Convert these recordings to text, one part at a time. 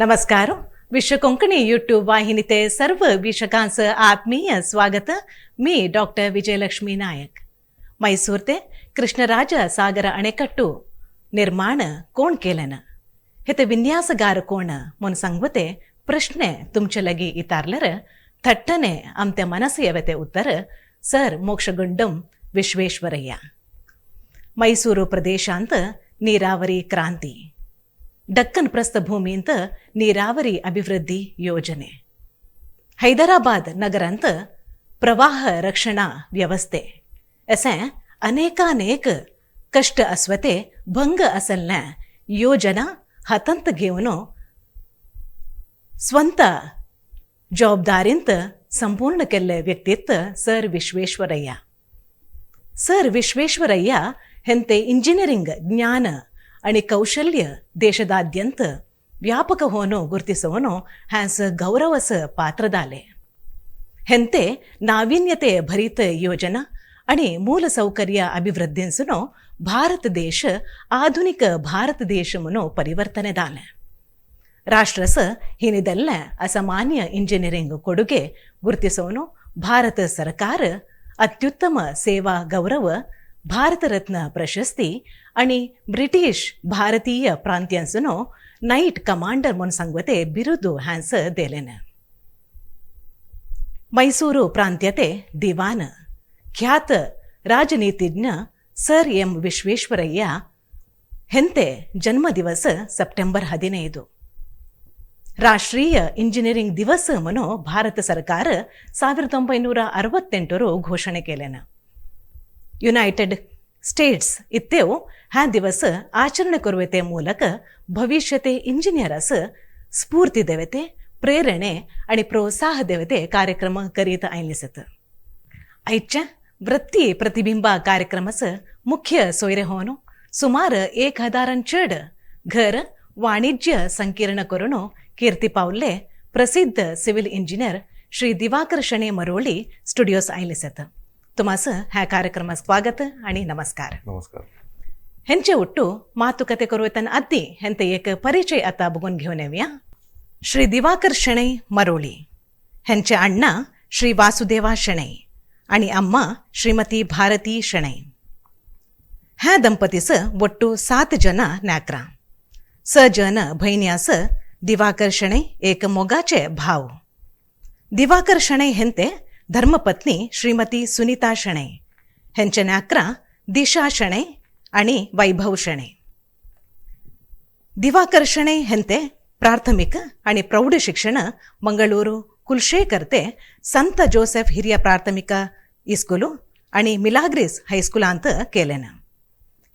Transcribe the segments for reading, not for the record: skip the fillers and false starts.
ನಮಸ್ಕಾರ. ವಿಶ್ವ ಕೊಂಕಣಿ ಯೂಟ್ಯೂब ವಾಹಿनीते सर्व वीक्षकांचं आत्मीय स्वागत. मी ಡಾಕ್ಟರ್ ವಿಜಯಲಕ್ಷ್ಮಿ ನಾಯಕ್. ಮೈಸೂರ್ ते ಕೃಷ್ಣರಾಜ ಸಾಗರ ಅಣೆಕಟ್ಟು ನಿರ್ಮಾಣ कोण केलेन, हेते विन्यासगार कोण म्हूण सांगवते प्रश्ने तुमचे लगी इतारल्यार थट्टने आमते मनस येवते उत्तर ಸರ್ ಮೋಕ್ಷಗುಂಡಂ ವಿಶ್ವೇಶ್ವರಯ್ಯ. ಮೈಸೂರು ಪ್ರದೇಶಾಂತ ನೀರಾವರಿ ಕ್ರಾಂತಿ, ಡಕ್ಕನ್ ಪ್ರಸ್ಥಭೂಮಿಂತ ನೀರಾವರಿ ಅಭಿವೃದ್ಧಿ ಯೋಜನೆ, ಹೈದರಾಬಾದ್ ನಗರಂತ ಪ್ರವಾಹ ರಕ್ಷಣಾ ವ್ಯವಸ್ಥೆ असे अनेकानेक कष्ट अस्वते भंग असलने योजना हातांत घेवन ಸ್ವಂತ ಜವಾಬ್ದಾರಿಂತ ಸಂಪೂರ್ಣ केल्ले ವ್ಯಕ್ತಿತ್ವ ಸರ್ ವಿಶ್ವೇಶ್ವರಯ್ಯ. ಸರ್ ವಿಶ್ವೇಶ್ವರಯ್ಯ ಹೆಂತೆ ಇಂಜಿನಿಯರಿಂಗ್ ಜ್ಞಾನ आणि ಕೌಶಲ್ಯ ದೇಶದಾದ್ಯಂತ ವ್ಯಾಪಕ ಹೋನು ಗುರುತಿಸುವನು ಹ್ಯಾನ್ಸ್ ಗೌರವಸ ಪಾತ್ರದಾಲೆ. ಹೆಂತೆ ನಾವೀನ್ಯತೆ ಭರಿತ ಯೋಜನಾ आणि ಮೂಲಸೌಕರ್ಯ ಅಭಿವೃದ್ಧಿನ್ಸುನು ಭಾರತ ದೇಶ ಆಧುನಿಕ ಭಾರತ ದೇಶ ಮುನು ಪರಿವರ್ತನೆ ದಾಲೆ. ರಾಷ್ಟ್ರಸ ಹಿನಿದೆಲ್ಲ ಅಸಾಮಾನ್ಯ ಇಂಜಿನಿಯರಿಂಗ್ ಕೊಡುಗೆ ಗುರುತಿಸೋನು ಭಾರತ ಸರ್ಕಾರ ಅತ್ಯುತ್ತಮ ಸೇವಾ ಗೌರವ ಭಾರತ ರತ್ನ ಪ್ರಶಸ್ತಿ आणि ಬ್ರಿಟಿಷ್ ಭಾರತೀಯ ಪ್ರಾಂತ್ಯನ್ಸುನು ನೈಟ್ ಕಮಾಂಡರ್ ಮುನ್ ಸಂಗವತೆ ಬಿರುದು ಹ್ಯಾನ್ಸ ದೇಲೆನ. ಮೈಸೂರು ಪ್ರಾಂತ್ಯತೆ ದಿವಾನ ಖ್ಯಾತ ರಾಜನೀತಿಜ್ಞ ಸರ್ ಎಂ ವಿಶ್ವೇಶ್ವರಯ್ಯ ಹೆಂತೆ ಜನ್ಮ ದಿವಸ ಸೆಪ್ಟೆಂಬರ್ 15 ರಾಷ್ಟ್ರೀಯ ಇಂಜಿನಿಯರಿಂಗ್ ದಿವಸ ಮನು ಭಾರತ ಸರ್ಕಾರ 1968ರು ಘೋಷಣೆ ಕೇಲೇನ. ಯುನೈಟೆಡ್ ಸ್ಟೇಟ್ಸ್ ಇತ್ತೇವು ಹ್ಯಾ ದಿವಸ ಆಚರಣೆ ಕೊರುವೆತೆ ಮೂಲಕ ಭವಿಷ್ಯತೆ ಇಂಜಿನಿಯರಸ್ ಸ್ಫೂರ್ತಿ ದೇವತೆ, ಪ್ರೇರಣೆ आणि ಪ್ರೋತ್ಸಾಹ ದೇವತೆ ಕಾರ್ಯಕ್ರಮ ಕರೀತ आयलिसत. आयच्या वृत्ती प्रतिबिंबा कार्यक्रमाचं मुख्य सोयरे होను सुमार 1000 चड घर वाणिज्य संकीर्ण करून कीर्ती पावले प्रसिद्ध civil engineer Shri Diwakar Shenoy मरोळी studios आयलिसत. तुमास ह्या कार्यक्रमात स्वागत आणि नमस्कार. नमस्कार. हेंचे ಒಟ್ಟು ಮಾತುಕತೆ करूयतन आदी हेंते एक परिचय आता बघून घेऊन येऊया. श्री दिवाकर शणै मरोळी हेंचे अण्णा श्री वासुदेवा शणै आणि अम्मा श्रीमती भारती शणै. ह्या दंपतीस ಒಟ್ಟು सात जन नाकरा, स जन भयण्यास दिवाकर शणै एक मोगाचे भाव. दिवाकर शणै हेंते धर्मपत्नी श्रीमती सुनीता शणै. हेंचे नाकरा दिशा शणै आणि वैभव शणै. दिवाकर शणै हेंते ಪ್ರಾಥಮಿಕ आणि ಪ್ರೌಢ ಶಿಕ್ಷಣ ಮಂಗಳೂರು ಕುಲ್ಶೇಖರ್ತೆ ಸಂತ ಜೋಸೆಫ್ ಹಿರಿಯ ಪ್ರಾಥಮಿಕ ಇಸ್ಕೂಲು आणि ಮಿಲಾಗ್ರಿಸ್ ಹೈಸ್ಕೂಲಾಂತ ಕೇಲೆನ.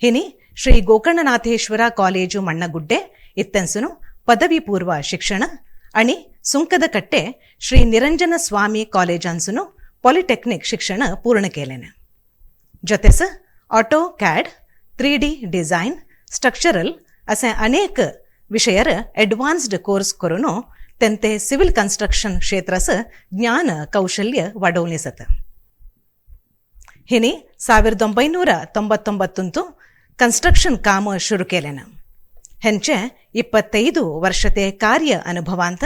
ಹಿನಿ ಶ್ರೀ ಗೋಕರ್ಣನಾಥೇಶ್ವರ ಕಾಲೇಜು ಮಣ್ಣಗುಡ್ಡೆ ಇತ್ತೆನ್ಸುನು ಪದವಿ ಪೂರ್ವ ಶಿಕ್ಷಣ आणि ಸುಂಕದಕಟ್ಟೆ ಶ್ರೀ ನಿರಂಜನ ಸ್ವಾಮಿ ಕಾಲೇಜಾನ್ಸುನು ಪಾಲಿಟೆಕ್ನಿಕ್ ಶಿಕ್ಷಣ ಪೂರ್ಣ ಕೇಲೆನ. ಜೊತೆಸ auto CAD, 3D design, structural असे अनेक विषयर ॲडव्हान्स्ड कोर्स करून तेंते सिव्हिल कन्स्ट्रक्शन क्षेत्राचं ज्ञान कौशल्य वाढवणे. हिनी 1999 ಕನ್ಸ್ಟ್ರಕ್ಷನ್ ಕಾಮ ಶುರು ಕೇಲೆನ. ಹೆಂಚೆ 25 ವರ್ಷತೆ ಕಾರ್ಯ ಅನುಭವಾಂತ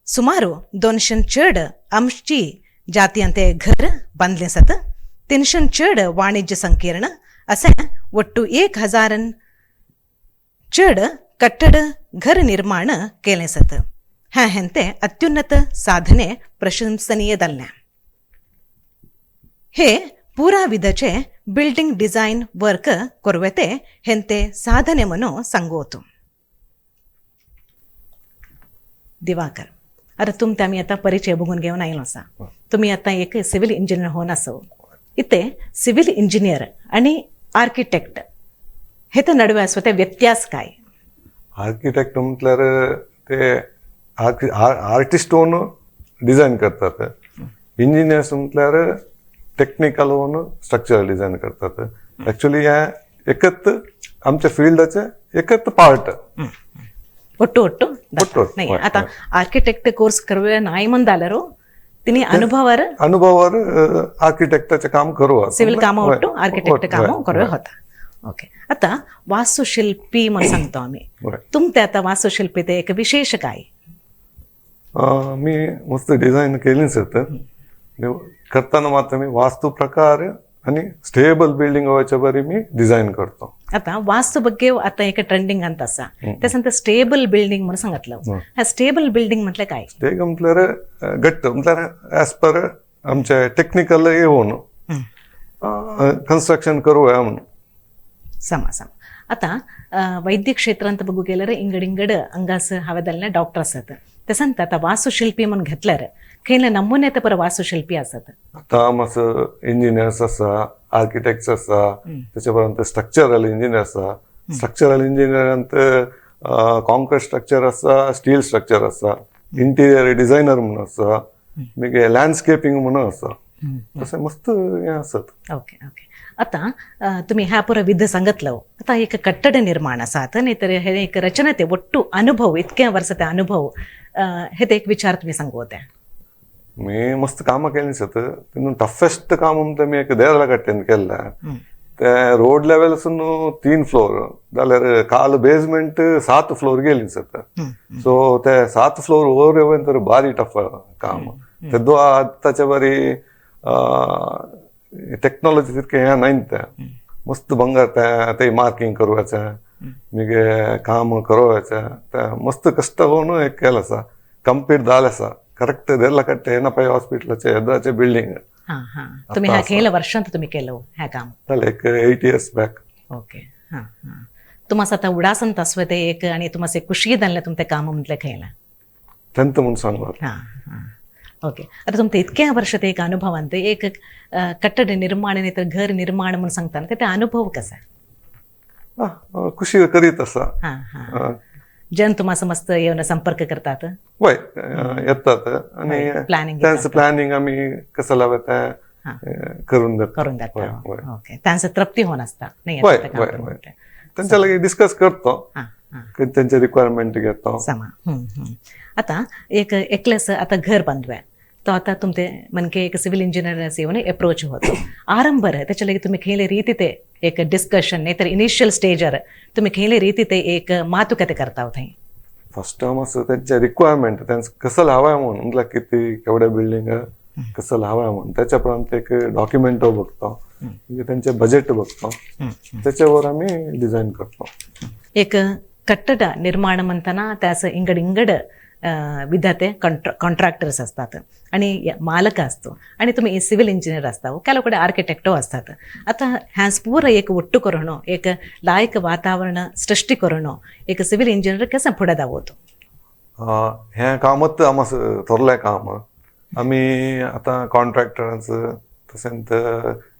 ಸುಮಾರು 200 चड अंशी जातीयंते घर बांधले सत, 300 चड वाणिज्य संकीर्ण असे ಒಟ್ಟು 1000 चड कट्टड घर निर्माण केले सत. ह्या हेंते अत्युन्नत साधने प्रशंसनीय दल्ल्या. हे पुरा विधचे बिल्डिंग डिझाईन वर्क ಕೊರುವೆತೆ ಹೆಂತೆ ಸಾಧನೆ ಮನು सांगोतो. दिवाकर, आता तुमते आमी आतां परिचय बघून घेवन आयलो आसा. तुमी आतां एक सिव्हिल इंजिनियर होवन आसो. इथे सिव्हिल इंजिनियर आणि आर्किटेक्ट हे तर नडवे आसो ते व्यत्यास काय? आर्किटेक्ट म्हटल्यार ते आर्टिस्ट होवन डिझायन करतात. इंजिनियर्स म्हटल्यार टेक्निकल होवन स्ट्रक्चरल डिझायन करतात. ऍक्च्युली हे एकच आमच्या फिल्डाचे एकच पार्ट. ಒಟ್ಟು ಒಟ್ಟು ಒಟ್ಟು. नाही आता आर्किटेक्ट कोर्स करूया नाही म्हण जाल्यार तिने अनुभवार अनुभवार आर्किटेक्टाचें काम करू. सिव्हिल कामां ಒಟ್ಟು आर्किटेक्ट काम करूया होता. ओके, आतां वास्तुशिल्पी म्हण सांगता आमी. बरें. तुमते आतां वास्तुशिल्पी ते एक विशेष काय? मी मस्त डिझाईन केलीच तर करताना मात्र मी वास्तू प्रकार आणि स्टेबल बिल्डिंग व्हायच्या बरी मी डिझाईन करतो. आता वास्तू ಬಗ್ಗೆ आता एक ट्रेंडिंग ಅಂತ आसा, त्यासंत स्टेबल बिल्डिंग म्हणून सांगितलं. ह्या स्टेबल बिल्डिंग म्हटलं काय? स्टेग म्हटल्यार घट्ट, म्हटल्यार ॲज पर आमचे टेक्निकल येवन कन्स्ट्रक्शन करूया म्हणून. समा समा. आता वैद्य क्षेत्रांत बघू गेल्यार इंगड इंगड अंगास हवेदलने डॉक्टर असत, तसंत आता वास्तुशिल्पी म्हणून घेतल्यार खंयले नमुने ते पर वास्तुशिल्पी असत? आता मस्त इंजिनियर्स आसा, आर्किटेक्ट्स आसा, त्याच्या पर्यंत स्ट्रक्चरल इंजिनियर आसा. स्ट्रक्चरल इंजिनियरांत कॉन्क्रीट स्ट्रक्चर आसा, स्टील स्ट्रक्चर आसा, इंटिरियर डिझायनर म्हणून आसा, मागीर लँडस्केपिंग म्हणून आसा, तशें मस्त हें आसत. Okay okay. आता तुम्ही ह्या पुरा विध सांगितलं. आता एक कट्टड निर्माण आसा नाही तर हे एक रचना ते ಒಟ್ಟು अनुभव, इतक्या वर्ष ते अनुभव, हे ते एक विचार तुम्ही सांगू होत्या. मी मस्त कामां केलीं सत. तितून टफेस्ट काम म्हणटा मी एक देरला कट्टेन केल्लें. ते रोड लेवलसून 3 फ्लोर जाल्यार काल बेजमेंट 7 फ्लोर गेली सत. सो ते 7 फ्लोर वर येवन तर भारी टफ काम तेदो. आतांच्या बरी टॅक्नॉलॉजी तितकें हें नाय, तें मस्त बंगार तें ते मार्किंग करुयाचें, मागीर काम करोवयाचें, तें मस्त कश्ट करून एक केलें आसा, कंप्लीट जालें आसा करेक्ट. देरला कट्टे येनापाय हॉस्पिटलाचे येदाचे बिल्डींग. हां हां, तुम्ही ह्या केलं वर्षांत तुम्ही केलं ह्या काम? जालें एक 8 इयर्स बॅक. ओके, हां हां. तुम्हाला आता उडासन तस्व ते एक आणि तुम्हाला खुशी जाल्लें तुमचे काम म्हटलें खंयला? 10th म्हणून सांगू. हां हां, ओके. आता तुमचं इतक्या वर्षात एक अनुभवांत एक कट्टड निर्माण नाही तर घर निर्माण म्हणून सांगताना ते अनुभव कसा? खुशी करीत आसा. हां हां, जन तुम्हाला मस्त येवन संपर्क करतात? वय, येतात आणि प्लॅनिंग त्यांचं प्लॅनिंग आम्ही कसं लावत तें करून देता. करून जाता. ओके, त्यांचं तृप्ती होऊन असता नाही? वय, वय, वय. त्यांच्या लागीं डिस्कस करतो, त्यांचे रिक्वायरमेंट घेतो. समा. आता एक एकलेस आता घर बांधूया तो आता तुमचे मनके एक सिव्हिल इंजिनियर येऊन अप्रोच होतो आरंभर, त्याच्या लगे तुम्ही खेळले रीती ते एक डिस्कशन नाही तर इनिशियल स्टेजर तुम्ही खेळले रीती ते एक मातुकते करता होते? फर्स्ट टाइम असं त्यांचे रिक्वायरमेंट त्यांचं कसं हवाय म्हणून, म्हटलं किती केवढ्या बिल्डिंग कसं हवाय म्हणून, त्याच्या प्रमाणे एक डॉक्युमेंट बघतो, म्हणजे त्यांचे बजेट बघतो, त्याच्यावर आम्ही डिझाईन करतो. एक कट्टड निर्माण म्हणताना त्याचं इंगड इंगड विद्यार्थी कॉन्ट्रॅक्टर्स असतात आणि मालक असतो आणि तुम्ही सिव्हिल इंजिनियर असता, ಕೆಲವು ಕಡೆ आर्किटेक्टो असतात. आता ह्यास पूर एक ಒಟ್ಟು करणं, एक लायक वातावरण सृष्टी करणं, एक सिव्हिल इंजिनियर कसं पुढे दावतो? हें कामच आम थोरलें काम. आमी आतां कॉन्ट्रॅक्टरांच, तशेंच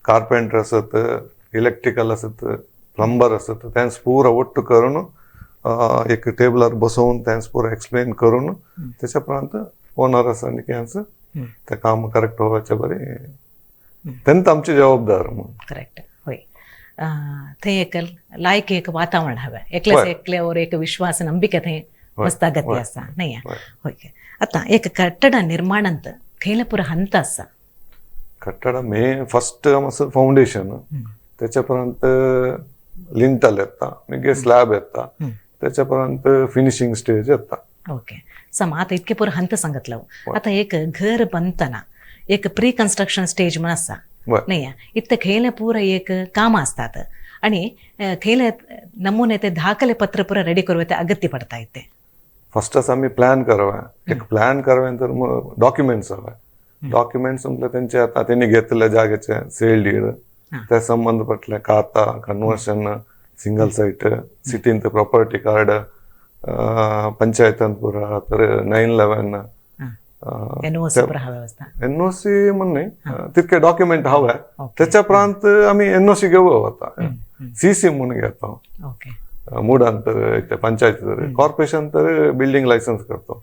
कार्पेंटर आसत, इलेक्ट्रिकल आसत, प्लंबर आसत, तेंच पुरो ಒಟ್ಟು करून एक टेबलार बसोवन तेंच पुरो एक्सप्लेन करून त्याच्या उपरांत ओनर आसा आनी कितें तें काम करेक्ट होवपाचें बरें तेंच आमची जबाबदार म्हणून. करेक्ट, होय. थंय एक लायक एक वातावरण हवें, एकल्याच एकल्यावर एक विश्वास ನಂಬಿಕೆ थंय मस्त अगत्य आसा नाही? होय. आता एक कट्टड निर्माणांत खंयले पुरो हंत आसा? कट्टड मे फर्स्ट आमचो फावंडेशन, त्याच्या उपरांत लिंटल येता, मागीर स्लॅब येता, त्याच्या उपरांत फिनिशींग स्टेज येता. ओके, सम. आता इतके पुरो हंत सांगितलं. आता एक घर बांधताना एक प्री कन्स्ट्रक्शन स्टेज म्हणून आसा नाही, इतके खंयले पुरो एक कामां असतात आणि खंयले नमुने ते दाखले पत्र पुरो रेडी करूं ते अगत्य पडता इथे? फर्स्टच आम्ही प्लॅन करावा, एक प्लॅन करावे तर मग डॉक्युमेंट्स हवे. डॉक्युमेंट्स म्हटलं त्यांचे आता त्यांनी घेतलेल्या जागेचे सेल डीड, त्या संबंध पटले खाता, कन्वर्शन, सिंगल साईट, सिटींत प्रॉपर्टी कार्ड, पंचायतांत पुरा तर 911. एनओसी पुरो हवे व्यवस्था. एनओसी म्हण नाही, तितके डॉक्युमेंट हवे. त्याच्या उपरांत आम्ही एनओसी घेऊ आता, सीसी म्हणून घेतो. मुडान तर पंचायत तर कॉर्पोरेशन तर बिल्डिंग लायसन्स करतो,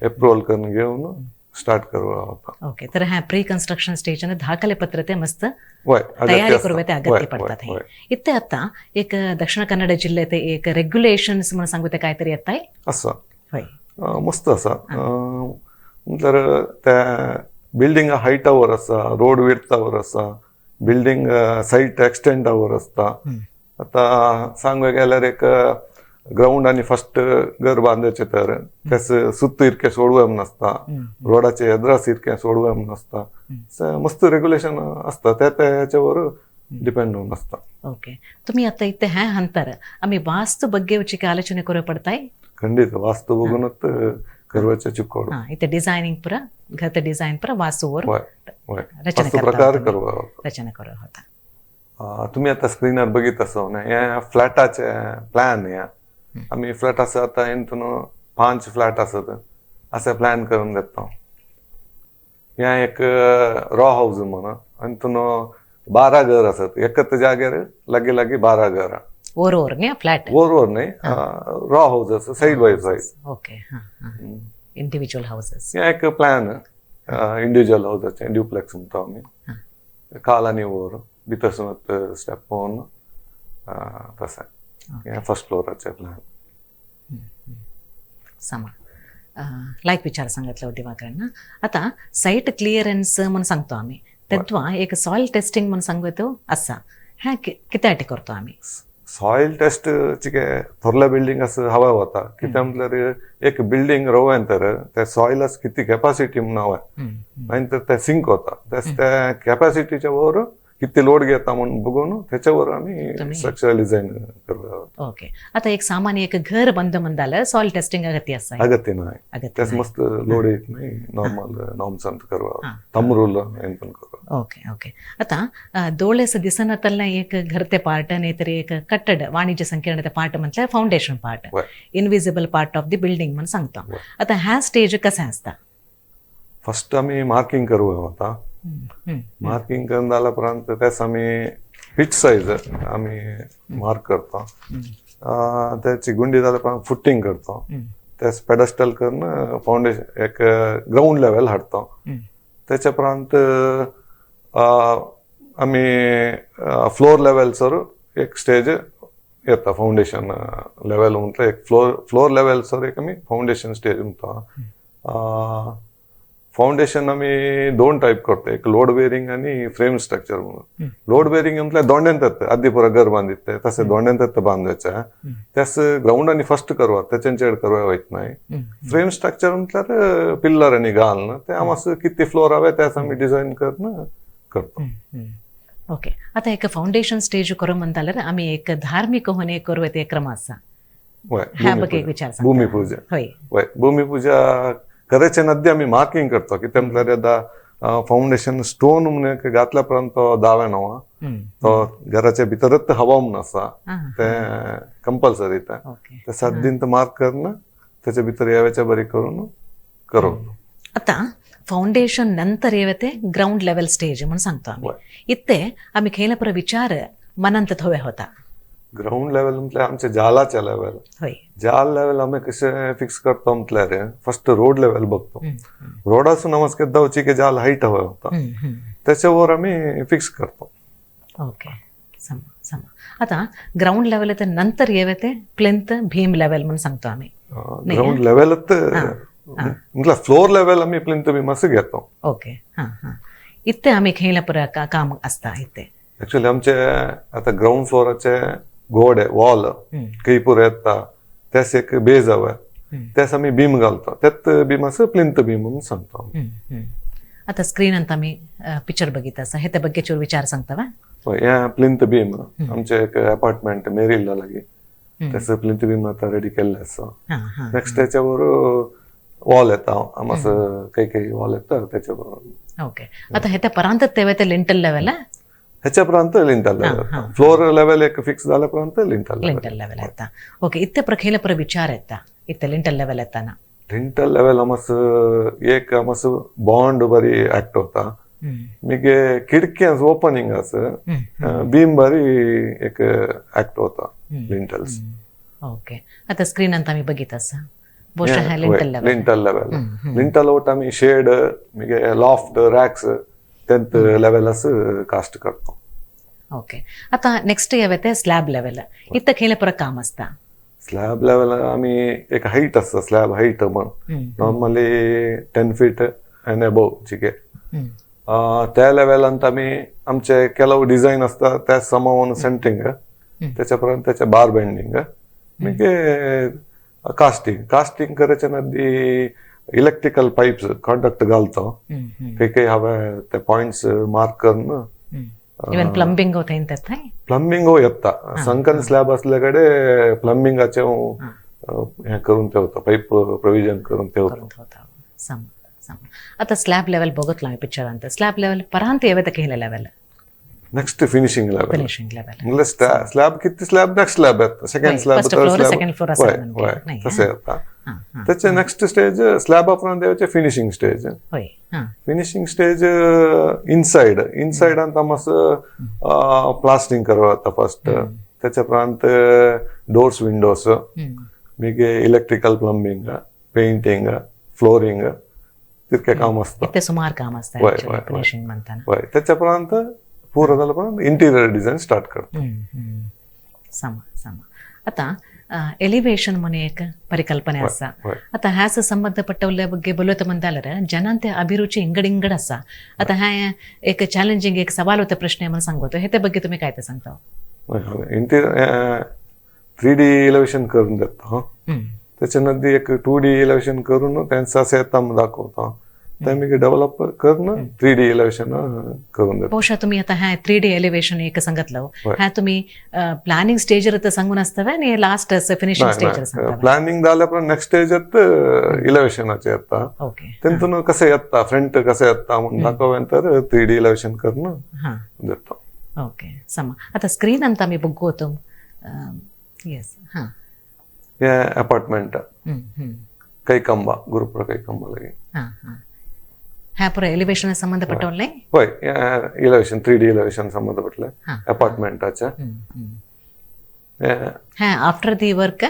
अप्रुव्हल करून घेऊन स्टार्ट करू आता. ओके, तर ह्या प्री कन्स्ट्रक्शन स्टेज दाखले पत्र ते मस्त वय तयारी करू ते अगत्य पडतात. इथे आता एक दक्षिण कन्नड जिल्ह्यात एक रेग्युलेशन्स म्हणून सांगू ते काहीतरी येत आहे? आसा. होय. मस्त आसा. म्हटल्यार त्या बिल्डिंग हायटावर आसा, रोड विड्थावर आसा, बिल्डिंग साईट एक्सटेंडावर आसता. आता सांगू गेल्यार एक ग्रावंड आनी फर्स्ट घर बांदायचे तर त्यास सुत्त इरकें सोडवे म्हूण आसता, रोडाचे एद्रास इरकें सोडवे म्हूण आसता, मस्त रेग्युलेशन आसता, त्या ह्याच्यावर डिपेंड होऊन आसता. ओके, तुम्ही आता इथे ह्या हंतर आम्ही वास्तू ಬಗ್ಗೆ उचिक आलोचನೆ करू पडताय. ಖಂಡಿತ ವಾಸ್ತು बघूनच करवाचे चिकोड. हा, इथे डिझायनिंग पुरा घर डिझाईन पुरा वास्तूवर वय वय रचना वास्तू करता प्रकार तुम्ही. करवा. रचना करू होता. तुम्ही आता स्क्रीनार बघित आसा न्हय, हे फ्लॅटाचे प्लॅन. हे आमी फ्लॅट आसा आतां हितून 5 फ्लॅट आसत अशें प्लॅन करून देता. हें एक रॉ हावज म्हण, हितून 12 घर आसत एकच जाग्यार, लागीं लागीं 12 घरां. ओर ओर न्ही फ्लॅट? ओर ओर न्हय, रॉ हावज आसा सायड बाय सायड. ओके, हा हा, इंडिव्हिज्युअल हाऊसेस. हें एक प्लॅन इंडिविज्युअल हावजाचें, ड्युप्लेक्स म्हणटा आमी, खाल आनी वर भितर सरत स्टेप पळोवन तशें. हें फर्स्ट फ्लोराचें प्लॅन. समा लायक विचार सांगितलं दिवाकरांना. आता साईट क्लिअरन्स म्हणून सांगतो आम्ही, तेव्हा एक सॉइल टेस्टिंग म्हणून सांगतो असा ह्या कित्यासाठी करतो आम्ही? सॉयल टेस्ट चिके थोरल्या बिल्डिंग असं हवा होता, कित्याक म्हटल्यार एक बिल्डिंग रोवें तर त्या सॉयलास किती कॅपॅसिटी म्हणून हवा, मागीर ते सिंक होता, त्या कॅपॅसिटीच्या वर किती लोड घेता म्हणून बघून त्याच्यावर आम्ही स्ट्रक्चरल डिझाईन करतो. ओके, आता एक सामान्य एक घर बंद म्हणताल सॉइल टेस्टिंग अगत्य असा? अगत्य नाही. अगत्य त्यास नाही. मस्त लोड येत नाही, नॉर्मल नॉर्म्स ಅಂತ करवा, थंब रूल ಎಂತ करवा. ओके ओके, आता दोळेस दिसनतಲ್ಲ एक घरते पार्ट नाहीतर एक कट्टड वाणिज्य संकीर्णते पार्ट म्हटल्यार foundation part, invisible part of the building म्हणून सांगतो. आता ह्या स्टेज कसा असता? फर्स्ट आम्ही मार्किंग करूया होता. मार्किंग करून झाल्या उपरांत त्यास आम्ही पिच साईज आम्ही मार्क करतो. त्याची गुंडी झाल्या उपरांत फुटिंग करतो, त्यास पेडस्टल करून फाउंडेशन एक ग्राउंड लेवल हाडतो. त्याच्या उपरांत आमी फ्लोर लेवलसर एक स्टेज येता, फाउंडेशन लेवल म्हटल्यार एक फ्लोर लेवलसर एक आमी फाउंडेशन स्टेज म्हणटा. फाउंडेशन आमी दोन टायप करतो, एक लोड बेरिंग आणि फ्रेम स्ट्रक्चर म्हणून. लोड बेरिंग म्हटल्यार दोंड्यान तत्त आदी पुरा घर बांदित तशें दोंड्यान तत्त बांदायचें, त्यास ग्राउंड आनी फर्स्ट करवा, त्याच्याचेर करवा वयत नाही. फ्रेम स्ट्रक्चर म्हटल्यार पिल्लर आनी घालून ते आमकां किती फ्लोर हवे त्यास आमी डिझायन करून करतो. ओके, आता एक फाउंडेशन स्टेज करू म्हणताल्यार आमी एक धार्मिक होणे करू ते क्रम आसा. वय. ह्या बघ एक विचार सांगता. भूमिपूजा. हय. वय, भूमिपूजा करायच्या नद्दी आमी मार्किंग करतो, कित्याक म्हटल्यार एकदां फाउंडेशन स्टोन म्हणून एक घातल्या उपरांत तो दावे न्हू, तो घराच्या भितरच हवा म्हणून आसा, ते कंपल्सरी ते ते 7 दिन मार्क करून त्याच्या भितर येव्याच्या बरी करून करवतो. आता फाउंडेशन नंतर येवते ग्राउंड लेवल स्टेज म्हणून सांगतो आम्ही. इथे आम्ही खेळल्यापर विचार मनांत थोवे होता. ग्राउंड लेवल म्हटल्यार आमचे जालाचे लेवल. जाल लेवल आमी कशें फिक्स करतो म्हटल्यार फर्स्ट रोड लेवल बघतो, रोडासून आमकां धांवची की जाल हायट हवे होता, त्याच्यावर आमी फिक्स करतो. ओके, सम सम. आता ग्राउंड लेवल येते नंतर येवते प्लिंथ भीम लेवल म्हणून सांगतो आम्ही. ग्राउंड लेवलच म्हटल्यार फ्लोर लेवल आमी प्लिंथ बीम असं घेतो. ओके, हां हां, इथे आम्ही खेळल्यापर काम असता इथे. ऍक्च्युली आमचे आता ग्राउंड फ्लोराचे गोडे वॉल कैपूर येता, त्यास एक बेज हवे, त्यास आमी बीम घालतो, त्यात बीम असं प्लिंथ बीम म्हणून सांगतो. आता स्क्रीन ಅಂತ आम्ही पिक्चर बघित आसा, हे त्या ಬಗ್ಗೆ चूर विचार सांगता वा? हे प्लिंथ बीम आमचे एक अपार्टमेंट मेरिल्ला लागी, त्याचं प्लिंथ बीम आता रेडी केल्लें आसा. नेक्स्ट त्याच्यावर वॉल येता, आमचं काही काही वॉल येता त्याच्यावर. ओके, आता हे त्या परांत तेव्हा ते लिंटल लेवल? ह्याच्या पर्यंत लिंटल लेवल, फ्लोर लेवल एक फिक्स झाल्या पर्यंत लिंटल लेवल. लिंटल लेवल येता. ओके, इथे प्रखेला पर विचार येता इथे लिंटल लेवल येताना? लिंटल लेवल आमस एक आमस बॉन्ड बरी ऍक्ट होता, मिगे खिडकी ओपनिंग आस बीम बरी एक ऍक्ट होता लिंटल्स. ओके, आता स्क्रीन ಅಂತ आम्ही बघित आसा ಬಹುಶಃ lintel level. Lintel level, lintel vote आम्ही शेड मिगे लॉफ्ट रॅक्स 10th level असं कास्ट करतो. ओके, आता नेक्स्ट येते स्लॅब लेवल, इथं खेळल्यापर काम असता. स्लॅब लेवल आम्ही एक हाईट असता, स्लॅब हाईट म्हण नॉर्मली 10 फीट अँड अबोव चिके, त्या लेवलांत आमी आमचे ಕೆಲವು डिझाईन असता त्या समावन सेंट्रिंग त्याच्या उपरांत त्याचे बार बेंडिंग, मागीर कास्टिंग. कास्टिंग करायच्या नदी इलेक्ट्रिकल पाईप्स कॉन्डक्ट घालतो. काही काही हांवें ते पॉयंट्स मार्क करून. इवन प्लंबिंग थंय येता? प्लंबिंग हो येता. संकन स्लॅब असल्या कडे प्लंबिंगाचे हें करून ठेवतो, पाईप प्रोविजन करून ठेवतो. करून ठेवता. सम सम. आता स्लॅब लेवल बघितलं आम्ही पिक्चरांत. स्लॅब लेवल परांत येवे केले level? Next finishing level. Finishing level. म्हणजे स्लॅब किती स्लॅब, नेक्स्ट स्लॅब येता, second slab, first third floor, slab. Second floor वय. असं. वय, नाही? तशें येता. हां हां त्याचे नेक्स्ट स्टेज स्लॅबा उपरांत येवचे फिनिशींग स्टेज. होय हां फिनिशिंग स्टेज इनसाइड. इनसाइडांत आमकां प्लास्टिंग करप जाता फर्स्ट. त्याच्या उपरांत डोर्स, विंडोज, मागीर इलेक्ट्रिकल, प्लंबिंग, पेंटिंग, फ्लोरिंग, तितकें काम आसता. इतके सुमार काम असता. वय, वय, वय. फिनिशिंग म्हणताना. वय, त्याच्या उपरांत पुरो जाल्या उपरांत इंटिरियर डिझायन स्टार्ट करता. हम्म, हम्म. सम सम. आता ಎಲಿವೇಶನ್ म्हणून एक ಪರಿಕಲ್ಪನೆ ಅಸ. आता ह्याच ಸಂಬಂಧಪಟ್ಟವಲ್ಲ ಬಗ್ಗೆ बोलत म्हणतालर ಜನಾಂತೆ अभिरुची इंगड इंगड असा. आता ह्या एक चॅलेंजिंग, एक सवाल होता, प्रश्न म्हणून सांगतो. हे त्या ಬಗ್ಗೆ तुम्ही काय ते सांगता? इंटिरियर 3D इलेवेशन करून देता. त्याच्या नंतर एक 2D elevation करून त्यांचं असं येता म्हणून दाखवता. ते मागीर डेव्हलप करून 3D elevation करून देता. ಬಹುಶಃ तुम्ही आता ह्या 3D elevation एक सांगितलं, ह्या तुम्ही प्लॅनिंग स्टेजर तर सांगून असतवे आणि लास्ट फिनिशिंग स्टेजर सांगता? प्लॅनिंग जाल्या उपरांत नेक्स्ट स्टेज इलेवेशनाचे येता. तेंतून कशें येता, फ्रंट कशें येता म्हणून दाखोवं नंतर 3D elevation करून देता. ओके, सम. आता स्क्रीन ಅಂತ आम्ही बघतो. येस, हां. हे अपार्टमेंट हम्म, हम्म. ಕೈಕಂಬ, ಗುರುಪುರ ಕೈಕಂಬ ಲಗಿ. ಹಾಂ ಹಾಂ ह्या पुरा एलिवेशन संबंधपट्टवले? हय, इलेवेशन, 3D elevation संबंदपटले अपार्टमेंटाचे. हा आफ्टर the work?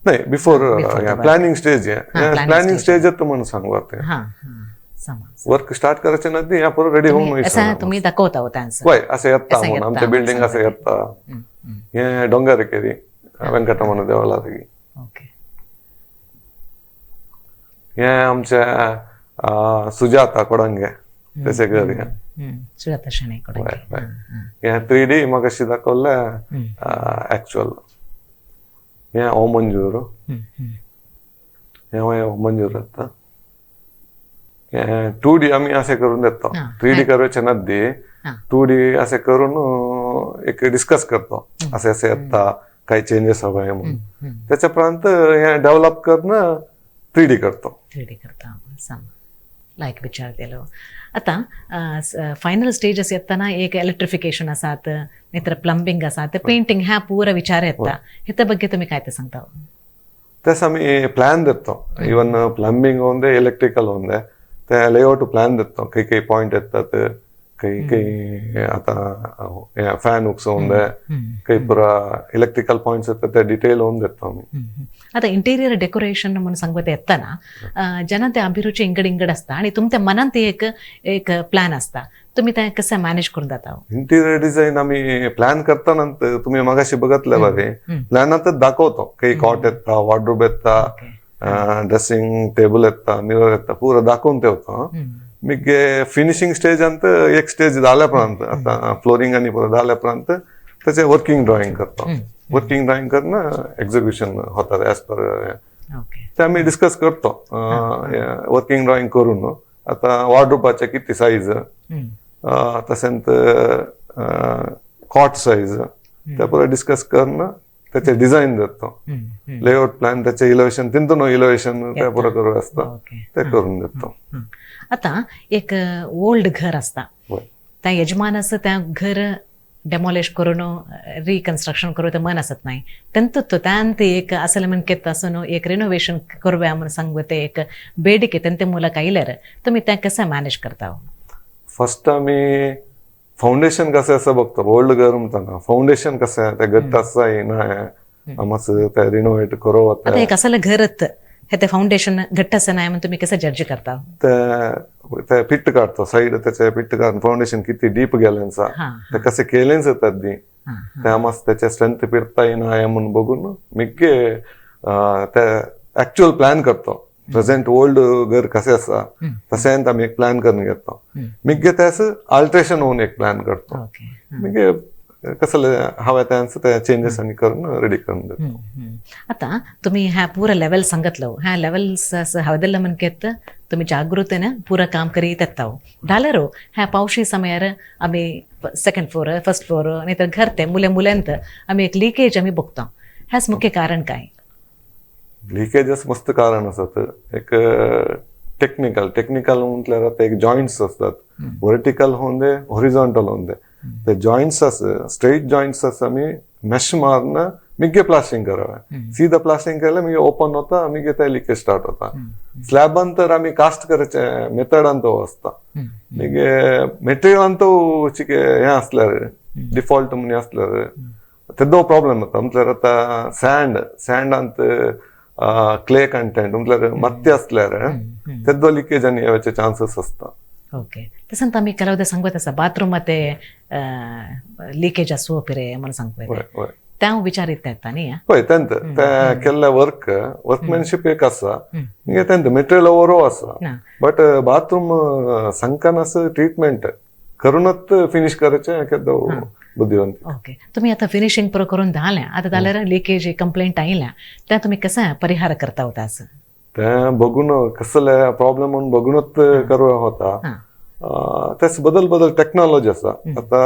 नाही, before planning stage. Planning stage म्हणून सांगू ते. हां हां सम. वर्क स्टार्ट करायचे नदी ह्या पुरो रेडी होऊन. असं तुम्ही दाखवता हो त्यांचं? वय, असं येता म्हणून आमचे बिल्डिंग असं येता. हे डोंगरकेरी वेंकटरमण देवळालागी. हे आमच्या सुजाता कोडंगे त्याचे घर हे. सुजाता शणै कोडंगे. वय वय. हे 3D मगाशी दाखवलं ऍक्च्युअल. हे ओमंजूर. हे ओमंजूर आता 2D आम्ही असे करून देतो. 3D करायचे नदी 2D असे करून एक डिस्कस करतो, असे असे येता, काही चेंजेस हवे म्हणून. त्याच्या उपरांत हे डेव्हलप करणं 3D करतो. 3D करता. सम लायक विचार दिलो. आता फायनल स्टेजस येताना एक इलेक्ट्रिफिकेशन आसात, नाहीतर प्लंबिंग आसात, पेंटिंग, ह्या पुरा विचार येता. हेच्या ಬಗ್ಗೆ तुम्ही काय ते सांगता? तसं आम्ही प्लॅन देतो. इवन प्लंबिंग होऊन दे, इलेक्ट्रिकल होऊन दे, ते लेआउट प्लॅन देतो. काही काही पॉइंट येतात, काही काही आता फॅन हुक्स होऊन दे, काही पुरा इलेक्ट्रिकल पॉइंट्स येतात, ते डिटेल होऊन देतो आम्ही. आता इंटेरियर डेकोरेशन म्हणून सांगत येताना जनते अभिरुची इंगड इंगड असता आणि तुमच्या मनात एक एक प्लॅन असता. तुम्ही ते कसं मॅनेज करून जाता? इंटिरियर डिझाईन आम्ही प्लॅन करताना तुम्ही मगाशी बघितलं बरे, प्लॅनातच दाखवतो. काही कॉट येता, वॉर्ड्रोब येता, ड्रेसिंग टेबल येता, मिरर येता, पुरं दाखवून ठेवतो. मग फिनिशिंग स्टेज अंत एक स्टेज झाल्यापर्यंत, आता फ्लोरिंग आणि पुरं झाल्यापर्यंत त्याचे वर्किंग ड्रॉइंग करतो. वर्किंग ड्रॉइंग करणं एक्झिक्युशन होतात ॲज पर. ते आम्ही डिस्कस करतो वर्किंग ड्रॉइंग करून. आता वॉर्ड्रोबाचे किती साईज, तसेच कॉट साईज, त्या पुरं डिस्कस करणं त्याचे डिझाईन देतो. लेआउट प्लॅन, त्याचे इलेवेशन, तिंतून इलेवेशन त्या पुरं करू असतं, ते करून देतो. आता एक ओल्ड घर असता, त्या यजमानाचं त्या घर डेमॉलिश करून रिकन्स्ट्रक्शन करू ते मन असत नाही. त्यांत त्यांत एक असं म्हणकेत असून एक रिनोव्हेशन करूया म्हणून सांगू ते एक बेडिके त्यांते मुलं आयल्यार तुम्ही त्या कसं मॅनेज करता? फर्स्ट आम्ही फाउंडेशन कसं असं बघतो. ओल्ड घर म्हणताना फाउंडेशन कसं आहे, ते घट्ट असं ना आमचं ते रिनोव्हेट करू. आता एक असं घरत हे ते फाउंडेशन घट्ट असं नाही म्हणून तुम्ही कसं जज करता? ते फिट काढतो साईड, त्याचे फिट काढून फाउंडेशन किती डीप गेल्यांचा, ते कसे केलेच येतात दी, ते आम्हाला त्याचे स्ट्रेंथ फिरता येईना म्हणून बघून मिगे ते ऍक्च्युअल प्लॅन करतो. प्रेझेंट ओल्ड घर कसे असा तसें आम्ही एक प्लॅन करून घेतो. मिगे त्यास अल्ट्रेशन होऊन एक प्लॅन करतो. मिगे कसले हवे त्यांचं ते चेंजेस आनी करून रेडी करून देता. हम्म, हम्म. आता तुम्ही ह्या पुरा लेवल सांगितलं, ह्या लेवल्स हवदಲ್ಲ मनकेत तुम्ही जागृतेने पुरा काम करीत येताव. डालरो ह्या पावशी समयार आम्ही सेकंड फ्लोर, फर्स्ट फ्लोर, नाही तर घर ते मुले मुल्यांत आम्ही एक लिकेज आम्ही बघतो. ह्याच मुख्य कारण काय? लिकेजस मस्त कारण आसत. एक टेक्निकल टेक्निकल म्हटल्यार आतां एक जॉयंट्स असतात, वर्टिकल होऊन दे, हॉरिझॉन्टल होऊन दे, ते जॉयंट्स आस स्ट्रेट जॉयंट्स आस आमी मेश मारून मिगे प्लास्टिंग करावे. सीधा प्लास्टिंग केलं मिगे ओपन होता, मिगे ते लिकेज स्टार्ट होता. स्लॅबान तर आमी कास्ट करचे मेथडान तो आसता, मिगे मेटेरियलान तो चिके हें आसल्यार डिफॉल्ट म्हण आसल्यार तेदो प्रॉब्लेम जाता. म्हटल्यार आतां सँड सँडांत क्ले कंटेंट म्हटल्यार माती आसल्यार तेदो लिकेज आनी येवचे चान्सीस आसता. ओके, तसंत आमी ಕೆಲವದ सांगत आसा बाथरूम ते लिकेज आसो पिरे म्हणून सांगू हय हय त्या विचार येता न्ही? पळय तेंत ते केल्ले वर्क वर्कमॅनशीप एक आसा, मागीर तेंत मेटेरियल ओवरो आसा, बट बाथरूम संकान आसा ट्रिटमेंट करूनच फिनिश करायचें केदो बुद्धिवंत. ओके, तुम्ही आता फिनिशिंग पुरो करून झाल्या, आता जाल्यार लिकेज कंप्लेंट आयल्या त्या तुम्ही कसं परिहार करता होता असं? ते बघून कसले प्रॉब्लेम म्हणून बघूनच करूया होता. त्यास बदल बदल टेक्नॉलॉजी आसा. आता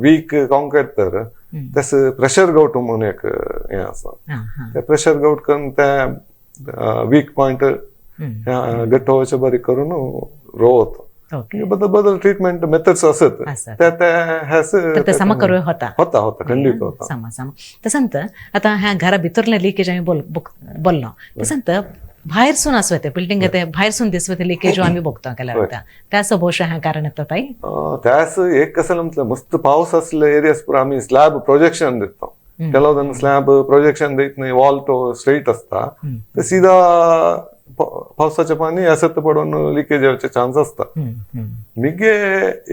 वीक कॉन्क्रीट तर त्यास प्रेशर गावट म्हणून एक हें आसा, ते प्रेशर गावट करून ते वीक पॉयंट घट्ट होवचे बरी करून रोवता. बदल बदल ट्रीटमेंट मेथड्स असत ते ते हेस तर ते सम करूया होता. होता होता, खंडित होता. सम सम. तसंत आता ह्या घरा भितरले लिकेज आम्ही बोललो, तसंत भायरसून आसू येते बिल्डिंग ते भायरसून दिसवते लिकेज आम्ही बघतो केल्यावर त्याचं बहुशः ह्या कारण येतं ताई. त्यास एक कसं म्हटलं मस्त पाऊस असले एरियास पुरा आम्ही स्लॅब प्रोजेक्शन देतो. ಕೆಲವು स्लॅब प्रोजेक्शन देत नाही, वॉल तो स्ट्रेट असता, ते सीधा पावसाचे पाणी असत पडून लिकेज येवचे चान्स असता. मिगे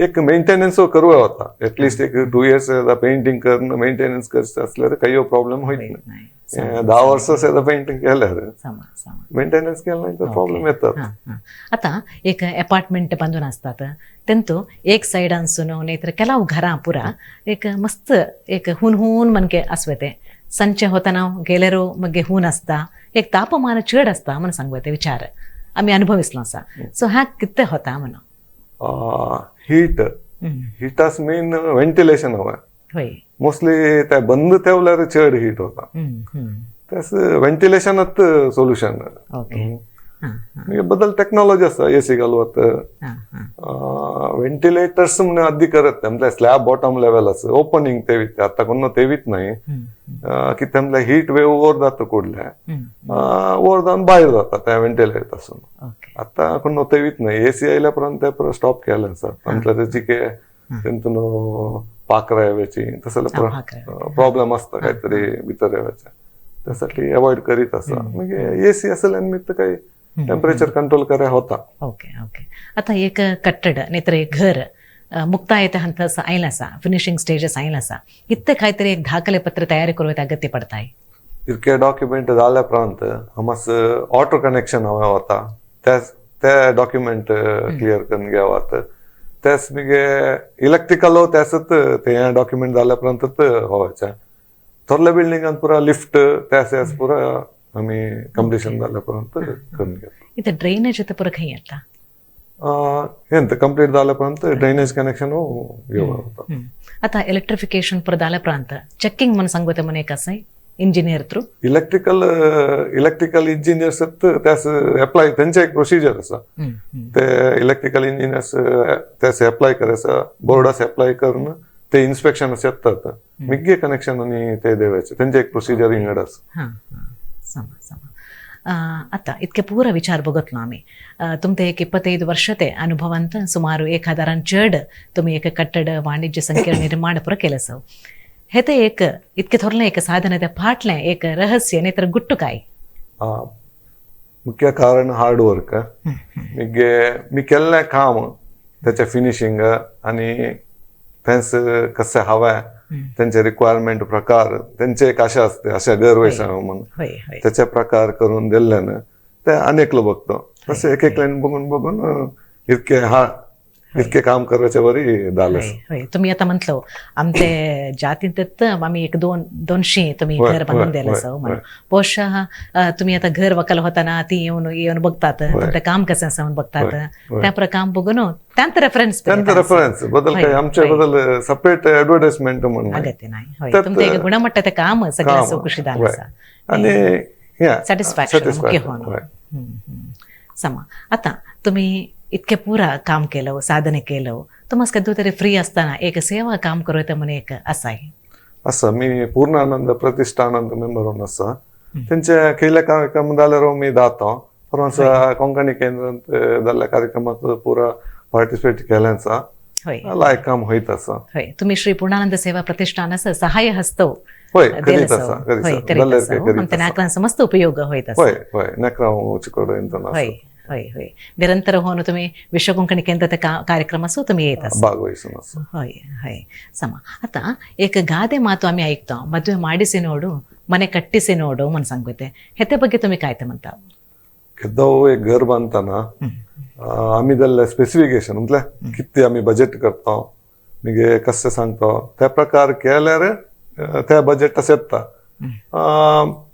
एक मेंटेनन्स करूया होता, एटलिस्ट एक 2 इयर्स पेंटिंग करून मेंटेनन्स करचे असल्यार काही प्रॉब्लेम होत नाही. 10 वर्ष पेंटिंग केल्यार मेंटेनन्स केलं नाही तर प्रॉब्लेम येतात. आता एक अपार्टमेंट बांधून असतात तेंतु एक सायडानसून नाहीतर ಕೆಲವು घरां पुरा एक मस्त एक हून हून मनके आसवेते संचे होताना गेल्यारो मगे हून असता, एक तापमान चड असता म्हणून सांगू विचार आम्ही अनुभविसलो आसा. सो ह्या कितें होता म्हणून? हीट हिटास मेन व्हेंटिलेशन हवं. हय, मोस्टली ते बंद ठेवल्यार चड हीट होता, त्यास व्हेंटिलेशनच सोल्युशन. बदल टेक्नॉलॉजी आसा, एसी घालवत, व्हेंटिलेटर्स म्हणून आदी करत नाही, म्हणजे स्लॅब बॉटम लेवल आसा ओपनिंग तेवीत आता कोण तेवीत नाही की त्यातल्या हीट वेव वर जाता कुडल्या वर जावन भायर जाता त्या व्हेंटिलेटर्सून. आता कोण तेवीत नाही, एसी आयल्या उपरांत ते परत स्टॉप केलें आसा. म्हटल्यार तेची के तेंतून पाकरा येवची तसले प्रॉब्लेम आसता काहीतरी भितर येवचे, त्यासाठी अवॉइड करीत आसा. मागीर एसी आसल्यान निमित्त काही टेम्परेचर कंट्रोल करे होता. Okay okay. आता एक कट्टड नाहीतर एक घर मुक्तायते हंत आयला आसा, फिनिशिंग स्टेजेस आयला आसा, इतके काहीतरी एक दाखले पत्र तयारी करूं अगत्य पडताय. इतके डॉक्युमेंट जाल्या उपरांत हमस ऑटो कनेक्शन हवें वता, ते डॉक्युमेंट क्लियर करून घेवात. त्यास मगे इलेक्ट्रिकल त्यासच ते डॉक्युमेंट जाल्या उपरांतच व्हायचे. थोरल्या बिल्डिंगान पुरा लिफ्ट त्यास पुरा आमी कंप्लिशन जाल्या उपरांत करून घेता. इथं ड्रेनेज पुरा खंय येता? हें कंप्लीट जाल्या उपरांत ड्रेनेज कनेक्शन घेवप होता. आता इलेक्ट्रिफिकेशन पुरा जाल्या उपरांत चेकिंग म्हणून सांगू म्हणून एक आसा engineer through electrical electrical engineers त्यास एप्लाय त्यांचे एक प्रोसिजर आसा, ते इलेक्ट्रिकल इंजिनियर्स त्यास एप्लाय करायचा, बोर्डास एप्लाय करून ते इन्स्पेक्शन येतात, मिगे कनेक्शन आणि ते देवायचे त्यांचे एक प्रोसिजर इंगड आसा. समा समा. आता इतके पूरा विचार बघतलो आम्ही तुमचे एक 25 वर्ष ते अनुभवांत सुमाರು 1000 चड तुम्ही एक कट्टड वाणिज्य संकीर्ण निर्माण पुरा केलं सव. हे ते एक इतके थोरलें एक साधन ते फाटलें एक रहस्य नाही तर गुट्टू काय? मुख्य कारण हार्ड वर्क. मिगे मी केल्लें काम त्याचे फिनिशिंग आणि त्यांच कशें हवें त्यांचे रिक्वायरमेंट प्रकार त्यांचे एक आशा असते अशा घर वैसा म्हणून त्याचे प्रकार करून दिल्ल्यान ते अनेकलो बघतो तसे एक एक लाईन बघून बघून इतके हा इतके काम करचे बरी जालें. हय हय, तुम्ही आता म्हटलं आमचे जातींत आम्ही एक 200 तुम्ही घर बांधून द्यायला सव म्हणून. बहुशः तुम्ही आता घर वकाल होताना ती येऊन येऊन बघतात, तुमचं काम कसं असं म्हणून बघतात, त्या काम बघून त्यांचं रेफरन्स, त्यांचं रेफरन्स बदल काही आमच्या बदल सपरेट ऍडव्हर्टाइजमेंट म्हणून अगत्य नाही. होय, तुमचं एक गुणमट्टाचं काम सगळं खुशी झालं आणि सॅटिस्फॅक्शन मुख्य होणं. समा आता तुम्ही इतके पुरा काम केलं, साधने केलं, तुम्हाला कधी तरी फ्री असताना एक सेवा काम करू येतं म्हणून एक असं आहे? असं मी पूर्णानंद प्रतिष्ठानंद मेंबर होऊन आसा. तेंच्या खंयल्या कार्यक्रम जाल्यार मी जाता. परंत कोंकणी केंद्रांत जाल्ल्या कार्यक्रमात पुरा पार्टिसिपेट केल्याचा लायक काम होयत आसा. होय, तुम्ही श्री पूर्णानंद सेवा प्रतिष्ठानाचं सहाय्य हस्तो होय, करीत आसा. मस्त उपयोग होयत. होय होय, नेकराव चिकोड. होय होय होय, निरंतर होऊन तुम्ही विश्व कोंकणी केंद्रात कार्यक्रम असो तुम्ही येत असो. भागवहिसून. होय होय. समा आता एक ಗಾದೆ ಮಾತು आम्ही ऐकतो, ಮದುವೆ ಮಾಡಿಸಿ ನೋಡು ಮನೆ ಕಟ್ಟಿಸಿ ನೋಡು म्हणून सांगते, हेते ಬಗ್ಗೆ तुम्ही काय ते म्हणता? केद्दां एक घर बांदतना आमी जाल्ले स्पेसिफिकेशन म्हटल्यार कितें आमी बजेट करता, मागीर कशें सांगता त्या प्रकार केल्यार त्या बजेट तशें येता.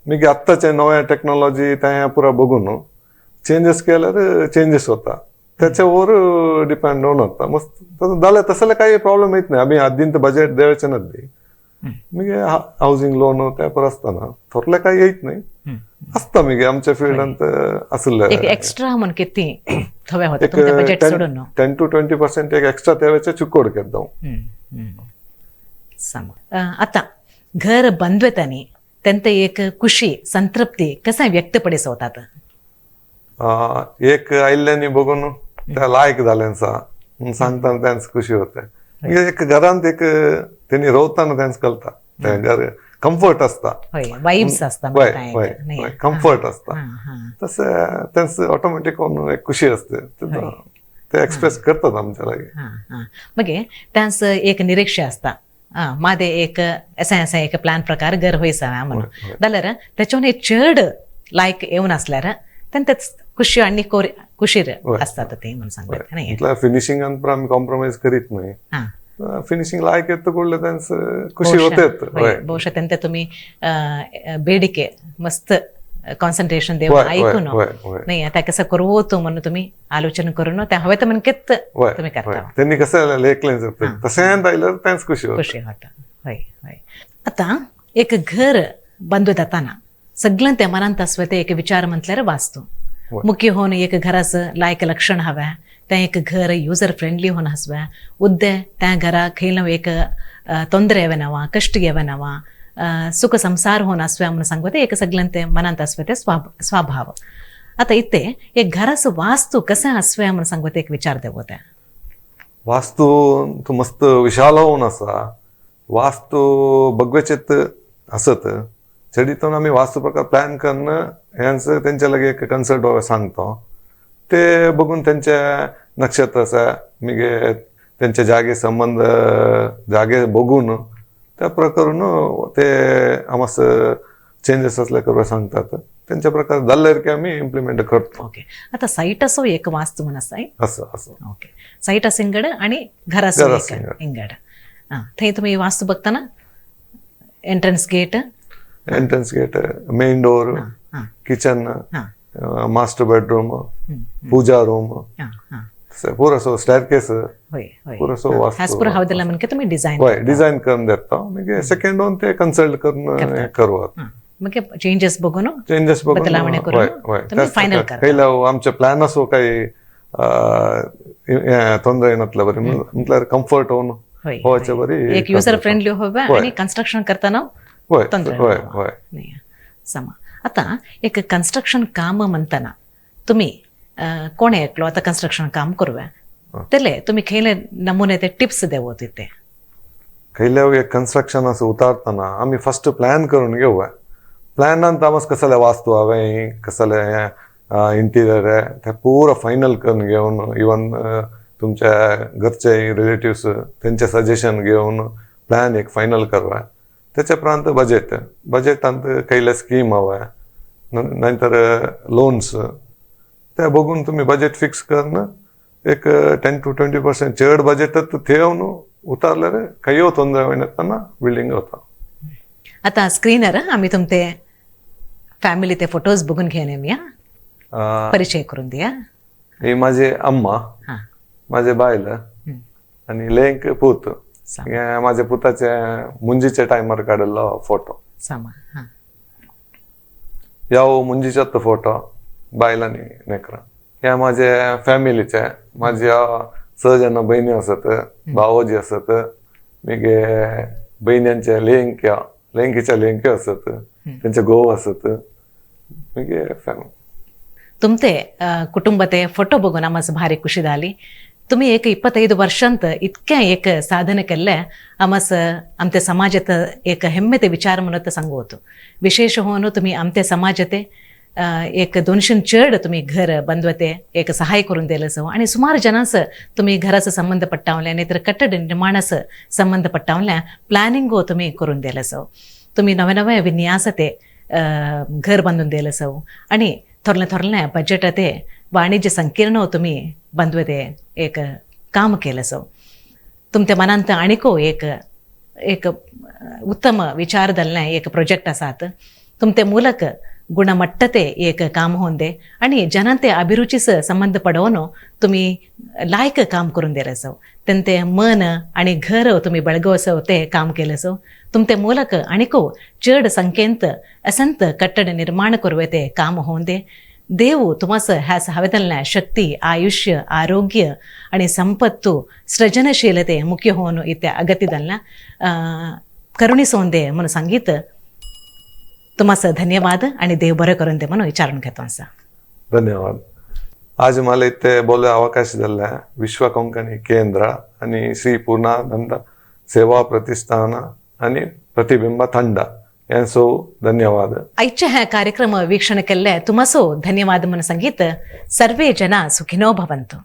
मागीर आत्ताचे नव्या टॅक्नॉलॉजी तें पुरा बघून चेंजेस केल्यार चेंजेस होता, त्याच्यावर डिपेंड होऊन होता. मस्त तसं जाल्यार तसले काही प्रॉब्लेम येत नाही. आमी आदींत बजेट देवचे नद्दी मागीर हावजींग लोन त्या पर आसतना थोरले काही येत नाही आसता. मागीर आमच्या फिल्डांत आसले एक एक्स्ट्रा म्हणून किती थोडे होते बजेट सोडून 10 to 20% एक एक्स्ट्रा तेवेचे चुकोड केद्दां. आता घर बांधवेतानी त्यांचं एक खुशी संतृप्ती कसं व्यक्त पडिसवतात? एक आयिल्ल्यांनी बघून त्या लायक जाल्यांचा म्हणून सांगताना त्यांच खुशी होते. एक घरांत एक तेणी रोवताना त्यांच कळता त्या घर कम्फर्ट असता, वाईब्स असता, कम्फर्ट असता, तसं त्यांचं ऑटोमॅटिक एक खुशी असते, ते एक्सप्रेस करतात आमच्या लागी. मगे त्यांच एक निरीक्षा असता, मादे एक असा असा एक प्लॅन प्रकार घर होयसा म्हणून जाल्यार त्याच्यावर चड लायक येवन असल्यार त्यांच्याच खुशी आणि खुशीर असतात ते म्हणून सांगतात. म्हटल्यार फिनिशिंगान पण आमी कॉम्प्रोमायज करीत नाही, फिनिशिंग लायक येत कुडले त्यांचं खुशी होते. ಬಹುಶಃ त्यांच्या तुम्ही ಬೇಡಿಕೆ मस्त कॉन्सन्ट्रेशन देऊन ऐकून नाही आता कसं करवतो म्हणून तुम्ही आलोचना करून त्या हवे तर म्हणकेत तुम्ही करता. त्यांनी कसं लेखलें तशें आयल्यार तेंच खुशी खुशी होता. होय होय. आता एक घर बांधून जाताना सगळं त्या मनांत असवे ते एक विचार म्हटल्यार वास्तू मुख्य होऊन एक घराचं लायक लक्षण हव्या, त्या एक घर युजर फ्रेंडली होऊन हसव्या, उद्दे त्या घरा खंयला एक ತೊಂದರೆ येवनावा कष्ट येवनावा सुख संसार होऊन असव्या म्हणून सांगते एक सगळ्यां ते मनांत असवे ते स्वभाव. आता इथे एक घराचं वास्तू कसं असव्या म्हणून सांगते एक विचार देवो. त्या वास्तू तो मस्त विशाल होऊन असा वास्तू बघवेचेत असत चडितून आम्ही वास्तू प्रकार प्लॅन करणं ह्यांचं त्यांच्या लगे एक कन्सल्ट सांगतो, ते बघून त्यांच्या नक्षत्राचा मागीर त्यांच्या जागे संबंध जागे बघून त्या प्रकारून ते आमस चेंजेस असले करून सांगतात, त्यांच्या प्रकार जाल्ल्यार की आमी इम्प्लिमेंट करतो. ओके, आता साईट असो एक वास्तू म्हण आसा असं असं. ओके, साईट असं इंगड आणि घरासो इंगड. थंय तुमी वास्तू बघताना entrance gate, entrance gate, main door, kitchen, master bedroom, puja room, पुरो स्टेअरकेस, पुरो वास्तू तुम्ही डिझाईन डिझाईन करून देता. मागीर सेकंड ऑन ते कन्सल्ट करून करवात, मागीर चेंजेस बघून चेंजेस बघून बदलावणे करून फायनल करता. खंयला आमचे प्लॅन असो काही ತೊಂದರೆ येनातले बरी म्हटल्यार कम्फर्ट होऊन होवाचे बरी एक युजर फ्रेंडली होवे आणि कन्स्ट्रक्शन करताना ತೊಂದರೆ नाही. समा आता एक कन्स्ट्रक्शन काम म्हणताना तुम्ही कोण एकलो आता कन्स्ट्रक्शन काम करूया त्याले तुम्ही खयले नमुने ते टिप्स देवो तिथे? खयल्या एक कन्स्ट्रक्शन असं उतारताना आम्ही फर्स्ट प्लॅन करून घेऊया. प्लॅनान आमस कसले वास्तू हवे कसले इंटिरियर आहे ते पुरा फायनल करून घेऊन इवन तुमच्या घरचे रिलेटिव्स त्यांचे सजेशन घेऊन प्लॅन एक फायनल करूया. त्याच्या प्रांत बजेट बजेटांत खयले स्कीम हव्या नंतर लोन्स त्या बघून तुम्ही बजेट फिक्स करून एक 10 to 20% चड बजेट थेवन उतारल्यार कांय ತೊಂದರೆ होयना बिल्डिंग होता. आता स्क्रीनर आम्ही तुमते फॅमिली ते फोटोज बघून घेऊन येऊया, परिचय करून दिया. ही माझे अम्मा, हा. माझे बायल आणि लेंक पूत. हे माझ्या पुताचे मुंजीच्या टायमार काढिल्लो फोटो. सामा हा. याव मुंजीचोच फोटो, बायल आनी नेकरां. हे माझे फॅमिलीचे, माझ्या स जाण भयणी आसत, भावोजी आसत, मागीर भयण्यांचे लेंक्या, लेंकीच्या लेंक्यो आसत, तेंचे घोव आसत, मागीर फॅमिली. तुमते कुटुंबते फोटो बघून आमचं भारी खुशी झाली. तुम्ही एक 25 वर्षांत इतक्या एक साधನೆ केल्ले आमस आमच्या समाजात एक हेम्मेते विचार म्हणत सांगू होतो. विशेष होऊन तुम्ही आमच्या समाजाते एक 200 चड तुम्ही घर बांधवते एक सहाय करून दिलं सो आणि सुमार जनांस तुम्ही घराचं संबंध पट्टावल्या नाहीतर कट्टड निर्माणाचं संबंध पट्टावल्या प्लॅनिंग तुम्ही करून दिलं सो. तुम्ही नवे नवे विन्यासते घर बांधून दिलं सो आणि थोरले थोरले बजेट ते वाणिज्य संकीर्ण तुम्ही बांधवते एक काम केलं सो. तुमच्या मनांत आणिको एक एक उत्तम विचारदलने एक प्रोजेक्ट आसात. तुमते ಮೂಲಕ गुणमट्टते एक काम होऊन दे आणि जनांते अभिरुचीस संबंध पडवून तुम्ही लायक काम करून दिलं सो. त्यांते मन आणि घर तुम्ही ಬೆಳಗುವಸೋ ते काम केलं सो. तुमते ಮೂಲಕ आणिको चड संख्येंत असंत कट्टड निर्माण करूये ते काम होऊन दे. देव तुम्हास ह्या हवेतल्या शक्ती, आयुष्य, आरोग्य आणि संपत्तु, सृजनशीलते मुख्य होऊन इथे अगत्यದಲ್ಲ करुणिसोंदे म्हणून सांगित तुम्हास धन्यवाद आणि देव बरं करून दे म्हणून विचारून घेतो असा. धन्यवाद. आज मला इथे बोलूया अवकाश दिला विश्व कोंकणी केंद्र आणि श्री पूर्णानंद सेवा प्रतिष्ठान आणि प्रतिबिंब थंड यांसो धन्यवाद. आजच्या ह्या कार्यक्रम वीक्षण केल्ले तुम्हासो धन्यवाद म्हणून सांगित. सर्वे जना सुखिनो भवन्तु.